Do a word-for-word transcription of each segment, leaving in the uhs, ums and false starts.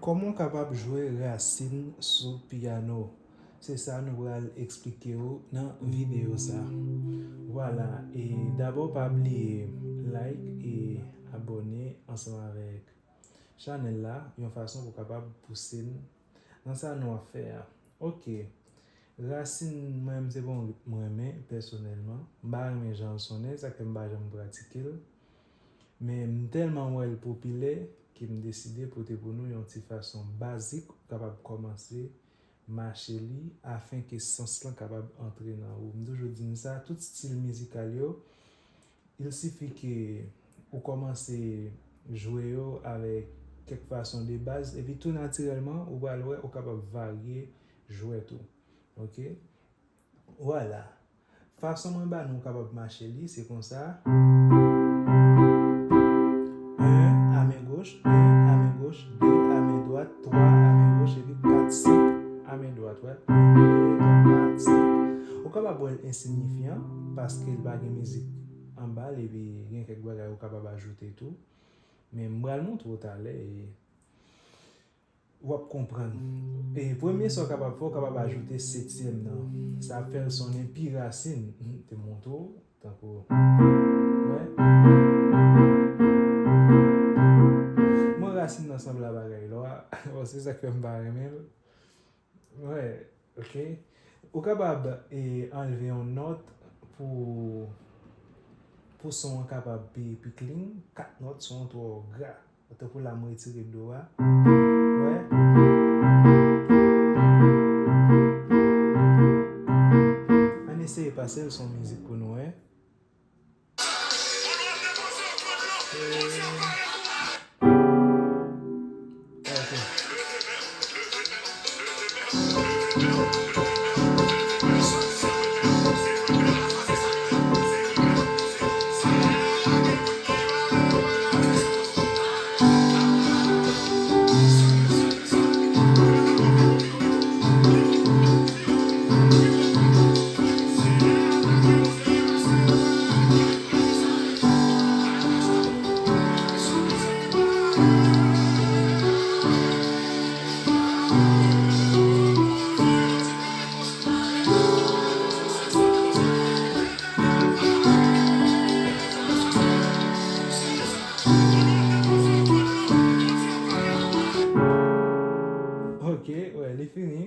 Kòman w kapab jwe rasin sou pyano? Se sa nou pral eksplike w nan videyo sa. Vwala, e dabò pa bliye like e abòne ansanm avèk chanèl la, yon fason pou kapab pouse n nan sa nou ap fè a. Oke. Rasin mwen, se pa yon rit mwen renmen pèsonèlman. M pa renmen jan l sonnen, sa k fè m pa janm pratike l. Men m tèlman wè l popilè ke m deside pote pou nou yon ti fason bazik ou kapab kòmanse mache li, afenke sans lan kapab antre nan ou. M toujou di n sa, tout stil mizikal yo, il suffit ke ou kòmanse jwe yo avèk kèk fason de baz, epi tou natirèlman, ou pral wè ou kapab varye jwèt ou. Oke? Vwala. Fason mwen ba nou kapab mache li, se konsa. En a men goch, de a men goch, de a men dwat, twa a men goch, epi kat, senk a men dwat, wè. De, twa, kat, senk. Ou kapab wè l ensinyifyan, paske l pa gen mizik anba l, epi gen kèk bagay ou kapab ajoute tou. Men m pral montre w talè, e w ap konprann. E premye sa w kapab fè, w kapab ajoute setyèm nan. Sa ap fè l sonnen pi rasin. M te montre w, tankou, wè. Mwen rasin nan sanble a bagay lò a. Bon, se sa k fè m pa renmen l. Wè, oke. Ou kapab, e, anlve yon nòt pou, pou son an kapab pi, pi clean. Kat nòt, son an twò gra. Tankou la m retire do a. Wè. Ann eseye pase l, se yon mizik pou nou, wè. Ok, wè, li fini.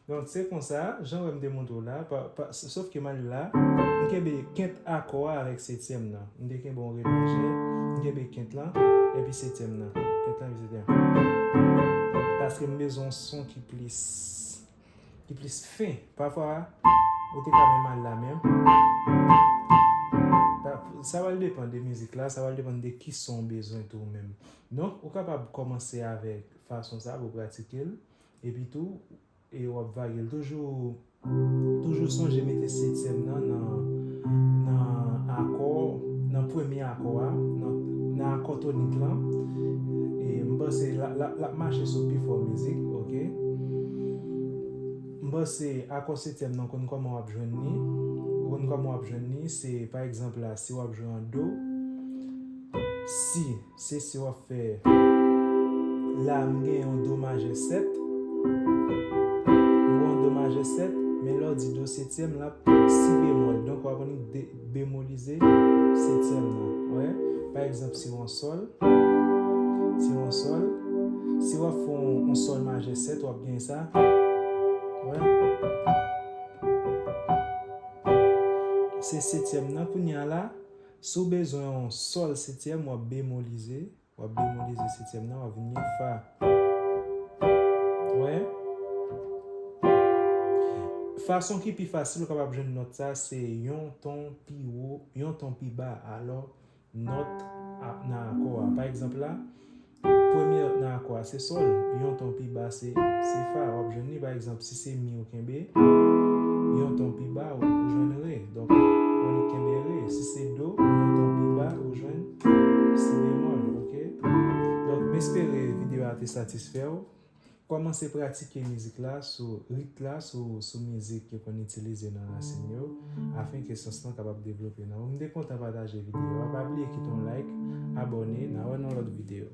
Donk, se konsa, jan wè m te montre w la, pa, pa, sof ke m al la, m kenbe kent akò a avèk setyèm nan. M te kenbe yon re majè, m kenbe kent lan, epi setyèm nan. Kent lan, epi setyèm. Paske m bezwen yon son ki plis, ki plis fen. Pafwa, ou te ka menm al la menm. Pa, sa va depann de mizik la, sa va depann de ki son w bezwen tou menm. Donk, ou kapab kòmanse avèk fason sa pou pratike l. Epi tou, e w ap varye l. Toujou, toujou sonje mete setyèm nan nan, nan akò, nan premye akò a, nan, nan akò tonik lan. E m panse l ap, l ap, l ap mache sou pifò mizik, oke? M panse akò setyèm nan, konn kòman w ap jwenn li. Ou konn kòman w ap jwenn li, se, pa egzanp la, si w ap jwe an do, si Se si w ap fè. La, m gen yon do majè sèt. M gen yon do majè sèt, men lè w di do setyèm, l ap si bemòl. Donk, w ap annik de-, bemolize setyèm nan. Wè? Pa egzanp, si w an sòl, si w an sòl, si w ap fè yon, yon sòl majè sèt, w ap gen sa. Wè? Se setyèm nan kounye a la. Si w bezwen yon sòl setyèm, w ap bemolize. W ap bemolize setyèm nan, w ap vin gen fa. Wè? Fason ki pi fasil ou kapab jwenn nòt sa, se yon ton pi wo, yon ton pi ba. Alò, nòt a, nan akò a. Pa egzanp la, premye nòt nan akò a se sòl, yon ton pi ba se, se fa. W ap jwenn li, pa egzanp, si se mi ou kenbe, yon ton pi ba ou, ou jwenn re. Donk, ou annik kenbe re. Si se do, yon ton pi ba ou jwenn si bemòl, oke? Donk, m espere videyo a te satisfè w. Kòmanse pratike mizik la sou rit la, sou, sou mizik yo konn itilize nan rasin yo, afenke sans lan kapab devlope nan ou. M te kontan pataje videyo a. Pa bliye kite yon like, abòne, n a wè nan lòt videyo.